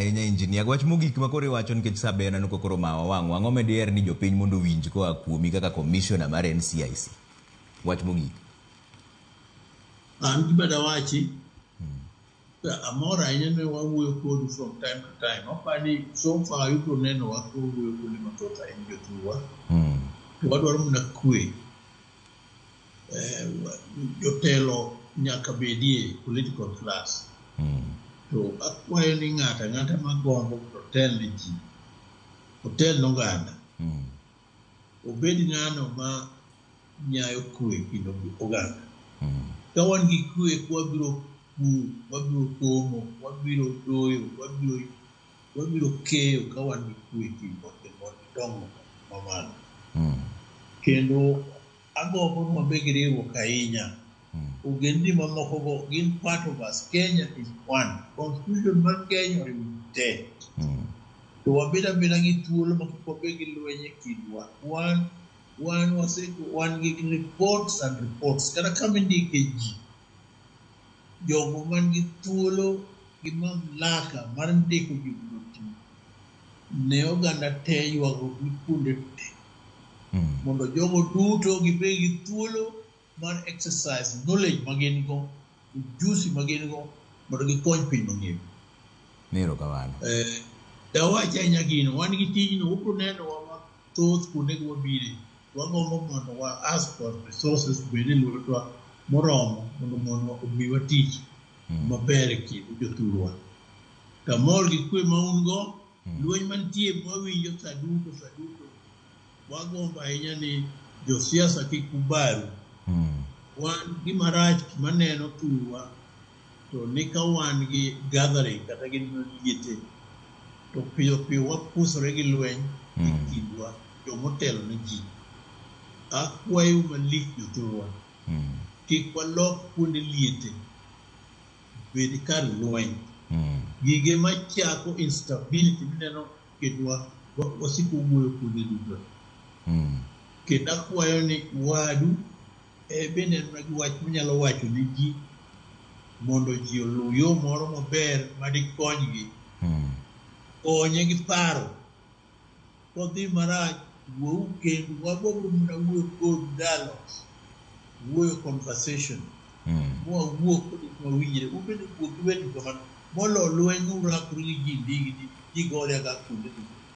ahinya injinia. Wach mogik ma koro iwacho nikech sa be aneno ka koro mawa wang'wa. Ang'o ma diher ni jopiny mondo owinj koa kuomi kaka commissioner mar NCIC? Wach mogik. An gima dawachi, amor ahinya ne wawuoyo kodu from time to time. Aparo ni so far ibiro nenowa ka wawuoyo kuonde mathoth ahinya jothurwa. To wadwaro mana kwe. Jotelo nyaka bedie political class. To akwayo ni ng'ato ang'ata magombo mondo otel ne ji, otel ne oganda, obed ng'ano ma nyayo kwe e kind oganda. Ka wan gi kwe wabiro pur, wabiro komo, wabiro doyo, wabiro keyo ka wan gi kwe e kindwa kendo wan gi dongruok mamalo. Kendo agombo ni wabed gi riwruok ahinya. Ogendni mamoko go gin part of us. Kenya is one. Constitution mar Kenya oriwo ji te. To wabed abeda gi thuolo ma kik wabed gi lweny e kindwa. Wan gi reports and reports. Kata kama indike ji, jogo man gi thuolo gi mamlaka mar ndiko ji mondo oti ne oganda te ywagruok ni kuonde te. Mondo jogo duto gibed gi thuolo mar exercise knowledge ma gin go, ujuzi ma gin go, mondo gikony piny mangima. Erokamano. Dawach ahinya gino, wan gi tijno, ubiro nenowa mathoth kuonde go wabire. Wagombo mondo wa ask for resources bed e lwetwa moromo mondo omiwa tich maber e kind jothurwa. To amor gi kwe ma un go, lweny mantie mwawinjo sa duto sa duto, wagombo ahinya ni josiasa kik ubaru. Wan gima rach maneno thurwa to ni ka wan gi gathering kata gi liete to piyo piyo wapusore gi lweny e kindwa jomotelo ne ji. Akwayo malich jothurwa kik walok kuonde liete bed kar lweny. Gige machako instability mineno kendwa wasiko wuoyo kuonde duto. Kendo akwayo ni wadu bende en gi wach monyalo wacho ne ji mondo ji oluw yo moro maber madikonygi. Konye gi paro. Kodhi marach, wuouru kendu. Wagombo mana wuoyo kod dialogues. Wuoyo conversation. Mwawuo kod mawinjre. Un bende wuo gi wetu kamano. Molo lweny urakru gi ji ndigi ji gore aga kuonde duto.